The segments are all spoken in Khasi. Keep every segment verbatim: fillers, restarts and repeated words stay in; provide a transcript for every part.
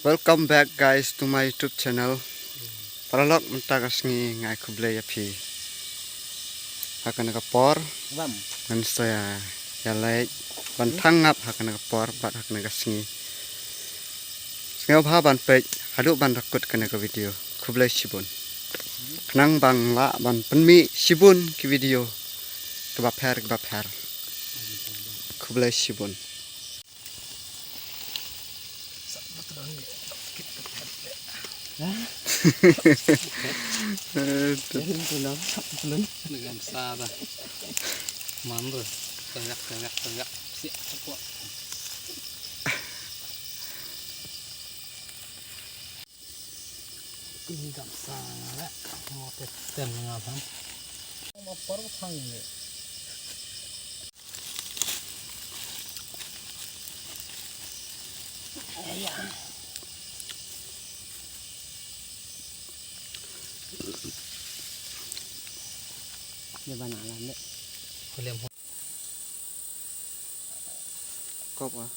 Welcome back guys to my YouTube channel. Paralok, mynta ka sngi nga ai khublei ïa phi. Ha kane ka por ngan sa ïa leit ban thang ngap ha kane ka por bad ha kane ka sngi. Sngewbha ban peit haduh ban da kut kane ka video. Khublei shibun. Khnang ban lah ban pynmih shibun ki video kiba pher kiba pher. Khublei shibun. Kop ah.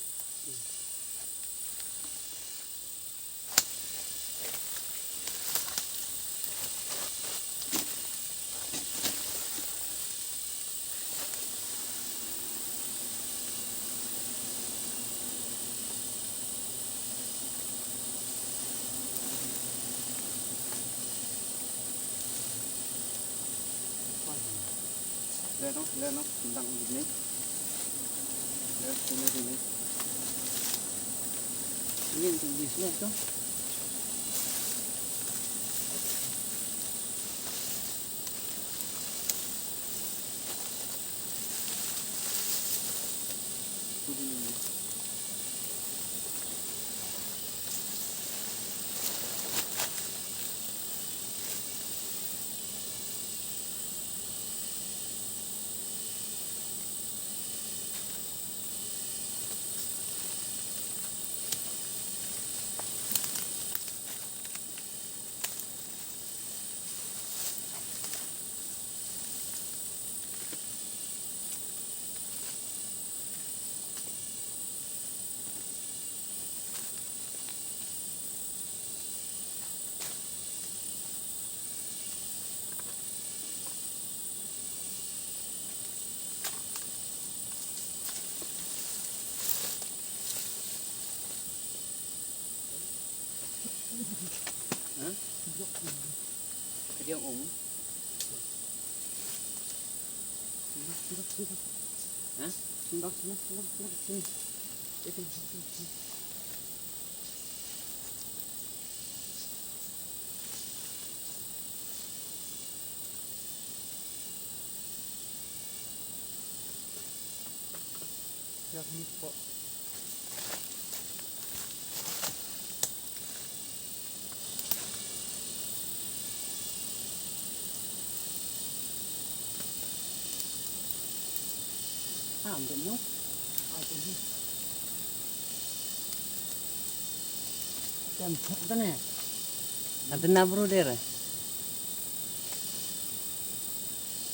Leno, leno, tendang gini. Leno, sini, sini. Ini untuk bisnis tuh. Hah? Ka dia um. Hah? Ah, ang ganda. Ah, ang ganda. Ang ganda na. Ang ganda, bro, dere.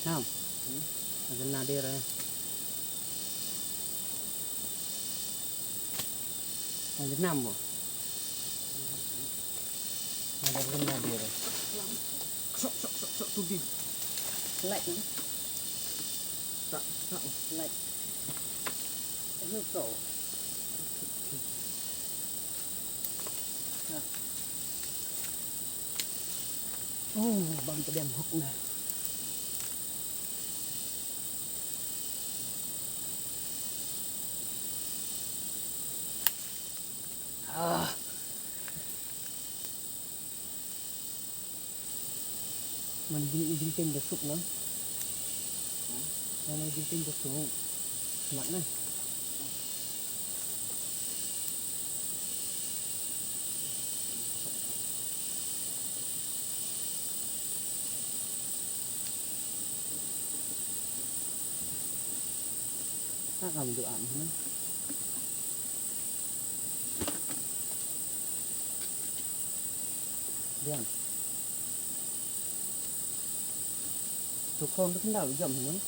Sam. Ang ganda, dere. Ang ganda mo. Ang ganda, dere. Sok, sok, sok, sok, tu di. Like, no? Tak, tak. Like. Ano to? Ah. Oh, bang padiam hook na. Ah. Man jing, jingpeng da suk na. Ha? Man jingpeng da suk. Mat na. Ha kam du am na. Diang. Tu khon tu kendal jam tu.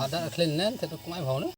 Ada clean nen, tapi kumai bau ne.